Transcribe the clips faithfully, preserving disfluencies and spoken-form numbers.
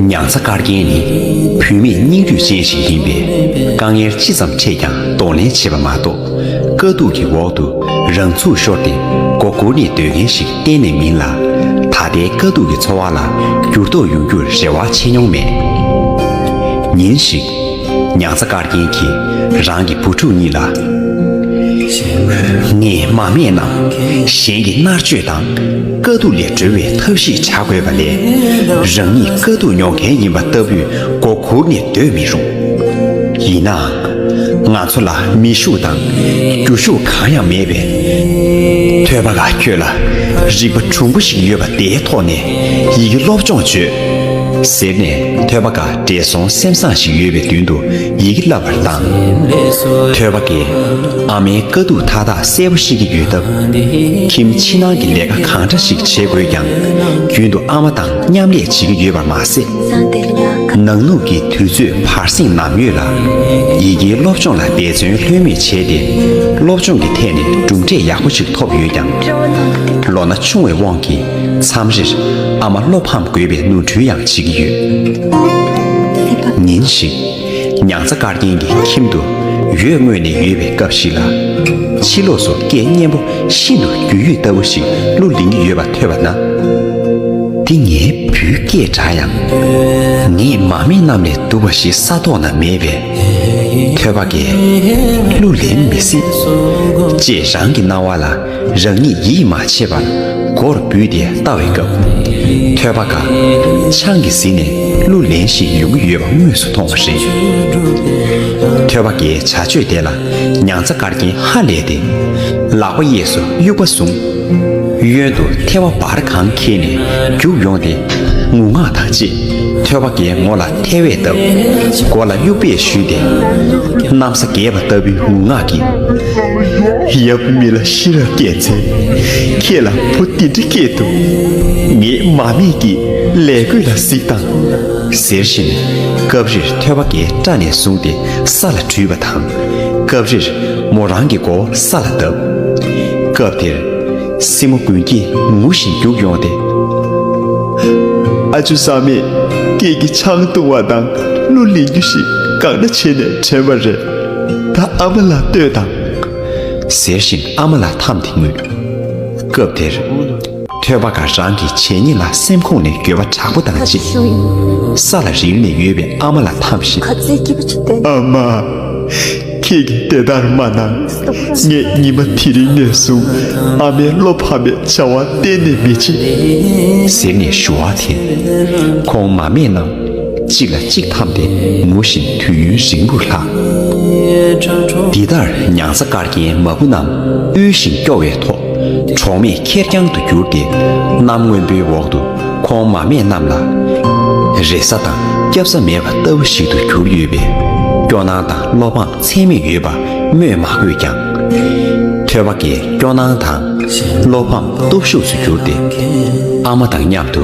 ཉང་ཚ་དཀར་རྒྱན་ནི་བུད་མེད་སྙིང་རུས་ཅན་ཞིག་ཡིན་པས། དཀའ་ངལ་ཅི་ཙམ་འཕྲད་ཀྱང་གདོང་ལེན་བྱེད་པ་མ་གཏོགས། དཀའ་སྡུག་གི་འོག་ཏུ་རང་ཚུགས་ཤོར་ཏེ་མགོ་སྒུར་ནས་སྡོད་མཁན་ཞིག་གཏན་ནས་མིན་ལ། ད་ལྟའི་དཀའ་སྡུག་གི་འཚོ་བ་ལ་འགྱུར་ལྡོག་ཡོང་རྒྱུར་རེ་བ་ཆེ་མྱོང་མེད། ཉིན་ཞིག་ཉང་ཚ་དཀར་རྒྱན་གྱིས་རང་གི་བུ་ཕྲུག་གཉིས་ལ། ངས་མ་སྨད་རྣམས་གཞན་གྱི་མནར་གཅོད་དང་དཀའ་སྡུག་ལས་སྒྲོལ་བའི་ཐབས་ཤེས་བྱ་དགོས་པ་ལས། རང་ཉིད་དཀའ་སྡུག་མྱོང་མཁན་ཡིན་པ་ལྟ་བུའི་མགོ་སྒུར་ནས་སྡོད་མི་རུང་། ཡིན་ནའང་། ང་ཚོ་ལ་མི་ཤུགས་དང་རྒྱུ་ཤུགས་གང་ཡང་མེད་པས། ཐོས་པ་དགའ་ཁྱོད་ལ་རིག་པ་གྲུང་པོ་ཞིག་ཡོད་པ་དེའི་ཐོག་ནས་ཡི་གེ་སློབ་སྦྱོང་བྱོས། ཟེར་ནས་ཐོས་པ་དགའ་བགྲེས་སོང་སེམས་བཟང་ཞིག་ཡོད་པའི་མདུན་དུ་ཡི་གེ་བསླབ་པར་བཏང་། ཐོས་པ་དགའི་ཨ་མའི་དཀའ་སྡུག་མཐའ་དག་གསལ་པོ་ཤེས་ཀྱི་ཡོད་སྟབས། ཁྱིམ་ཕྱི་ནང་གི་ལས་ཀ་གང་འདྲ་ཞིག་བྱེད་དགོས་ཀྱང་། རྒྱུན་དུ་ཨ་མ་དང་མཉམ་ལས་བྱེད་ཀྱི་ཡོད་པར་མ་ཟད། ནང་ལུགས་ཀྱི་དུས་ཚོད་བར་གསེང་ནམ་ཡོད་ལ། ཡི་གེའི་སློབ་སྦྱོང་ལ་འབད་བརྩོན་ལྷོད་མེད་བྱས་ཏེ། སློབ་སྦྱོང་གི་ཐད་ནས་གྲུབ་འབྲས་ཡག་པོ་ཞིག་ཐོབ་ཡོད་ཀྱང་། ལོ་ན་ཆུང་བའི་དབང་གིས། མཚམས་རེར་ཨ་མ་བློ་ཕམ་དགོས་པའི་ནོར་འཁྲུལ་ཡང་བྱེད་ཀྱི་ཡོད། ཉིན་ཞིག་ཉང་ཚ་དཀར་རྒྱན་གྱི་ཁྱིམ་དུ་འོད་མངོན་ནས་ཡོད་པའི་སྐབས་ཤིག་ལ། ཕྱི་ལོགས་སུ་སྐད་སྙན་པོ་ཤིན་ཏུ་རྒྱུས་ཡོད་ལྟ་བུ་ཞིག་གླུ་ལེན་གྱི་ཡོད་པ་ཐོས་པ་ན། འདི་ངའི་བུའི་སྐད་འདྲ་ཡང་། ངས་མ་སྨད་རྣམས་ལས་སྡུག་པ་ཞིག་ས་ཐོག་ན་མེད་པས། ཐོས་པ་དགའི་གླུ་ལེན་མི་སྲིད། ཅེས་རང་གི་སྣང་བ་ལ། རང་ཉིད་ཡིད་མ་ཆེས་པར་མགོར་འབུད་དེ་ལྟ་བའི་སྐབས། ཐོས་པ་དགའ་ཆང་གིས་བཟི་ནས་གླུ་ལེན་བཞིན་ཡོང་གི་ཡོད་པ་དངོས་སུ་མཐོང་བ་རེད། ཐོས་པ་དགའི་བྱ་སྤྱོད་དེ་ལ་ཉང་ཚ་དཀར་རྒྱན་ཧ་ལས་ཏེ། ལག་པ་གཡས་སུ་དབྱུག་པ་བཟུང་། གཡོན་དུ་ཐལ་བ་འབར་གང་འཁྱེར་ནས་རྒྱུགས་ཡོང་སྟེ། ངུ་ངག་དང་བཅས་ཐོས་པ་དགའི་ངོ་ལ་ཐལ་བས་བཏབ། མགོ་ལ་དབྱུག་པས་གཞུས་ཏེ། གནམ་ས་འགས་པ་ལྟ་བུའི་ངུ་ངག་གིས། ཡབ་མི་ལ་ཤེས་རབ་བསྐྱེད་འཚལ། ཁྱེད་ལ་བུ་འདི་འདྲ་སྐྱེས་འདུག་ངའི་མ་སྨད་ཀྱི་ལས་བགོས་ལ་གཟིགས་དང་། ཟེར་བཞིན་སྐབས་རེར་ཐོས་པ་དགའི་སྐྲ་ནས་བཟུང་སྟེ་ས་ལ་བྲུས་པ་དང་། སྐབས་རེར་མོ་རང་གི་མགོ་བོ་ས་ལ་བརྡབས། སྐབས་དེར། སྲིང་མོ་དགུན་སྐྱིད་ངུ་བཞིན་རྒྱུགས་ཡོང་སྟེ། ཨ་ཅོ་བཟང་མས་སྐད་ཀྱིས་ཆང་བཏུང་བ་དང་གླུ་ལེན་རྒྱུ་ཞིག་གང་འདྲ་བྱས་ནས་དྲན་པ་རེད། ད་ཨ་མ་ལ་ལྟོས་དང་། ཟེར་བཞིན་ཨ་མ་ལ་འཐམས་ཏེ་ངུས། སྐབས་དེར། ཐོས་པ་དགའ་རང་གི་བྱས་ཉེས་ལ་སེམས་ཁོང་ནས་འགྱོད་པ་དྲག་པོ་དང་བཅས། ས་ལ་རིལ་ནས་ཡོད་པའི་ཨ་མ་ལ་འཐམས་ཤིང་། ཨ་མ། ཁྱེད་ཀྱིས་དེ་ལྟར་མ་གནང་། ངས་ཉི་མ་དེ་རིང་ནས་བཟུང་ཨ་མའི་བློ་ཕམ་པའི་བྱ་བ་གཏན་ནས་མི་བྱེད། ཟེར་ནས་ཞུ་བ་དེ། ཁོང་མ་སྨད་རྣམས་གཅིག་ལ་གཅིག་འཐམས་ཏེ་ངུ་བཞིན་དུས་ཡུན་རིང་པོར་ལྷག་འདི་ལྟར་ཉང་ཚ་དཀར་རྒྱན་མ་བུ་རྣམས་དབུལ་ཞིང་སྐྱོ་བའི་ཐོག་གྲོགས་མེད་ཁེར་རྐྱང་དུ་གྱུར་ཏེ། གནམ་སྔོན་པོའི་འོག་ཏུ་ཁོང་མ་སྨད་རྣམས་ལ་རེ་ས་དང་སྐྱབ་ས་མེད་པ་ལྟ་བུ་ཞིག་ཏུ་གྱུར་ཡོད་པས། སྐྱོ་སྣང་དང་བློ་ཕམ་ཚད་མེད་ཡོད་པ་སྨོས་མ་དགོས་ཀྱང་། ཐོས་པ་དགའི་སྐྱོ་སྣང་དང་བློ་ཕམ་སྟོབས་ཤུགས་སུ་གྱུར་ཏེ། ཨ་མ་དང་མཉམ་དུ་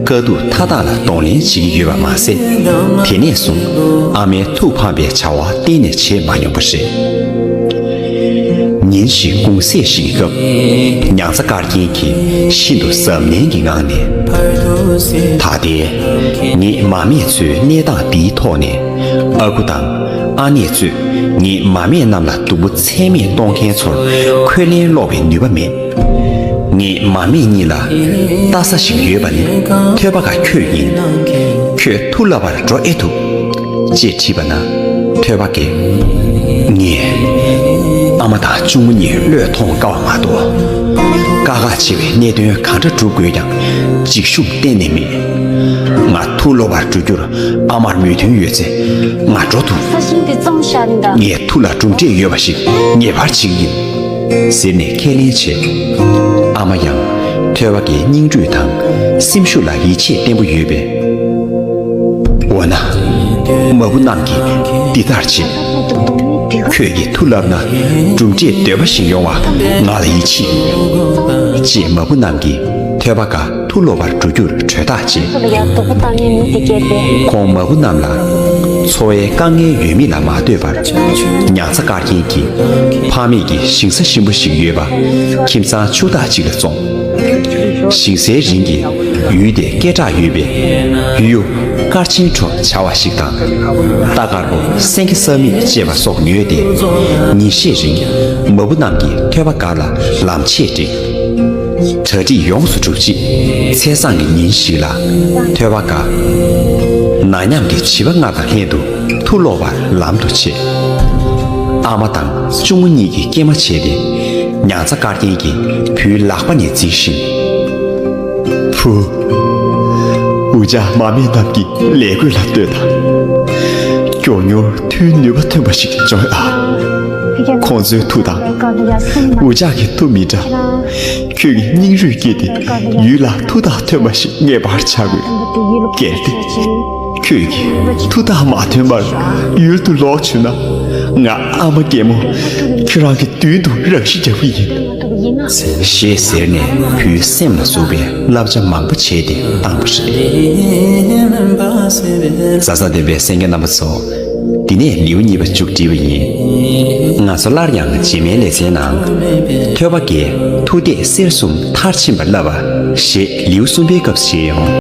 དཀའ་སྡུག་མཐའ་དག་ལ་གདོང་ལེན་བྱེད་ཀྱི་ཡོད་པ་མ་ཟད། དེ་ནས་བཟུང་ཨ་མའི་ཐུགས་ཕམ་པའི་བྱ་བ་གཏན་ནས་བྱེད་མ་མྱོང་པ་རེད། ཉིན་ཞིག་གུང་ཟས་ཤིག་གི་སྐབས། ཉང་ཚ་དཀར་རྒྱན་གྱིས་ཤིན་ཏུ་གཟབ་ནན་གྱི་ངང་ནས། ད་ལྟའི་ངེད་མ་སྨད་ཚོའི་གནས་སྟངས་འདིའི་ཐོག་ནས། ཨ་ཁུ་དང་ཨ་ནེ་གཙོས་ངེད་མ་སྨད་རྣམས་ལ་སྡུག་པོ་ཚད་མེད་གཏོང་མཁན་ཚོར་འཁོན་ལན་སློག་པའི་ནུས་པ་མེད། ངེད་མ་སྨད་གཉིས་ལ་ལྟ་ས་ཞིག་ཡོད་པ་ནི་ཐོས་པ་དགའ་ཁྱོད་ཡིན། ཁྱོད་མཐུ་ལབ་པར་འགྲོ་ཨེ་ཐུབ། ཅེས་དྲིས་པ་ན། ཐོས་པ་དགའི། ངས་ཨ་མ་དང་གཅུང་མོ་གཉིས་བློས་གཏོང་དཀའ་བ་མ་གཏོགས། དཀའ་ཁག་ཆེ་བའི་གནད་དོན་གང་འདྲ་སྒྲུབ་དགོས་ཀྱང་འཇིགས་ཞུམ་གཏན་ནས་མེད། ང་མཐུ་ལོག་པར་འགྲོ་རྒྱུར་ཨ་མར་མོས་མཐུན་ཡོད་ཚེ་ང་འགྲོ་ཐུབ། ས་ཞིང་དེ་བཙོང་བཞག་ནི་ད། ངས་མཐུ་ལ་གྲུབ་འབྲས་ཡོད་པ་ཞིག་ངེས་པར་བྱེད་ཀྱི་ཡིན། ཟེར་ནས་ཁས་ལེན་བྱས། ཨ་མ་ཡང་ཐོས་པ་དགའི་སྙིང་རུས་དང་སེམས་ཤུགས་ལ་ཡིད་ཆེས་བརྟན་པོ་ཡོད་པས། འོ་ན། མ་བུ་རྣམས་ཀྱིས་འདི་ལྟར་བྱེད། ཁྱོད་ཀྱིས་མཐུ་ལབ་ན་གྲུབ་འབྲས་འདོད་པ་བཞིན་ཡོང་བ་ང་ལ་ཡིད་ཆེས་ཡོད། ཅེས་མ་བུ་རྣམས་ཀྱིས་ཐོས་པ་དགའ་མཐུ་ལོག་པར་འགྲོ་རྒྱུར་གྲོས་ཐག་བཅད། ཁོང་མ་བུ་རྣམས་ལ་འཚོ་བའི་དཀའ་ངལ་ཡོད་མེད་ལ་མ་ལྟོས་པར། ཉང་ཚ་དཀར་རྒྱན་གྱིས་ཕ་མེས་ཀྱི་ཞིང་ས་ཞིམ་པོ་ཞིག་ཡོད་པ་ཁྱིམ་ཚང་ཕྱུག་བདག་ཅིག་ལ་བཙོངས། ཞིང་སའི་རིན་གྱི་ཡུལ་དེ་སྐད་གྲགས་ཡོད་པའི་ཡུལ་དབྱུག་སྐར་ཆེན་གྲོ་བྱ་བ་ཞིག་དང་། རྟ་དཀར་པོ་སེང་གེ་ས་མིག་ཅེས་པ་སོགས་ཉོས་ཏེ། ཉིན་ཤས་རིང་མ་བུ་རྣམས་ཀྱིས་ཐོས་པ་དགའ་ལ་ལམ་ཆས་བསྒྲིགས། གྲ་སྒྲིག་ཡོངས་སུ་གྲུབ་རྗེས་ཚེས་བཟང་གི་ཉིན་ཞིག་ལ་ཐོས་པ་དགའ་ན་མཉམ་གྱི་བྱིས་པ་ལྔ་དང་ལྷན་དུ་ཐུགས་ལོག་པར་ལམ་དུ་ཆས། ཨ་མ་དང་གཅུང་མོ་གཉིས་ཀྱིས་སྐྱེལ་མ་བྱས་ཏེ། མྱང་ཚ་དཀར་རྒྱན་གྱིས་བུའི་ལག་པ་ནས་འཛིན་བཞིན། བུ། འུ་ཅག་མ་སྨད་རྣམས་ཀྱི་ལས་བགོས་ལ་ལྟོས་དང་། མགྱོགས་མྱུར་མཐུའི་ནུས་པ་ཐོན་པ་ཞིག་འབྱུང་ཨ། ཁོང་ཚོའི་མཐུ་དང་འུ་ཅག་གི་མཐུ་མི་འདྲ། ཁྱོད་ཀྱིས་སྙིང་རུས་བསྐྱེད་དེ་ཡུལ་ལ་མཐུ་རྟགས་ཐོན་པ་ཞིག་ངེས་པར་བྱ་དགོས། གལ་ཏེ་ཁྱོད་ཀྱིས་མཐུ་རྟགས་མ་ཐོན་པར་ཡུལ་དུ་ལོག་བྱུང་ན། ང་ཨ་མ་རྒན་མོ་ཁྱེད་རང་གི་མདུན་དུ་རང་ཤི་རྒྱག་གི་ཡིན། ཞེས་ཟེར་ནས་བུའི་སེམས་ལ་ཟུག་པའི་བསླབ་བྱ་མང་པོ་བྱས་ཏེ་བཏང་བ་རེད། མཛའ་བརྩེ་ལྡན་པའི་གསན་མཁན་རྣམ་པ་ཚོ། འདི་ནས་ལེའུ་གཉིས་པ་མཇུག་བསྒྲིལ་བ་ཡིན། ང་ཚོ་སླར་ཡང་རྗེས་མའི་ལེ་ཚན་ནང་། ཐོས་པ་དགའི་མཐུ་གཏད་གསེར་གསུམ་མཐར་ཕྱིན་པ་བསླབ་པ་ཞེས་ལེའུ་གསུམ་པའི་སྐབས་སུ་མཇལ་ཡོང་།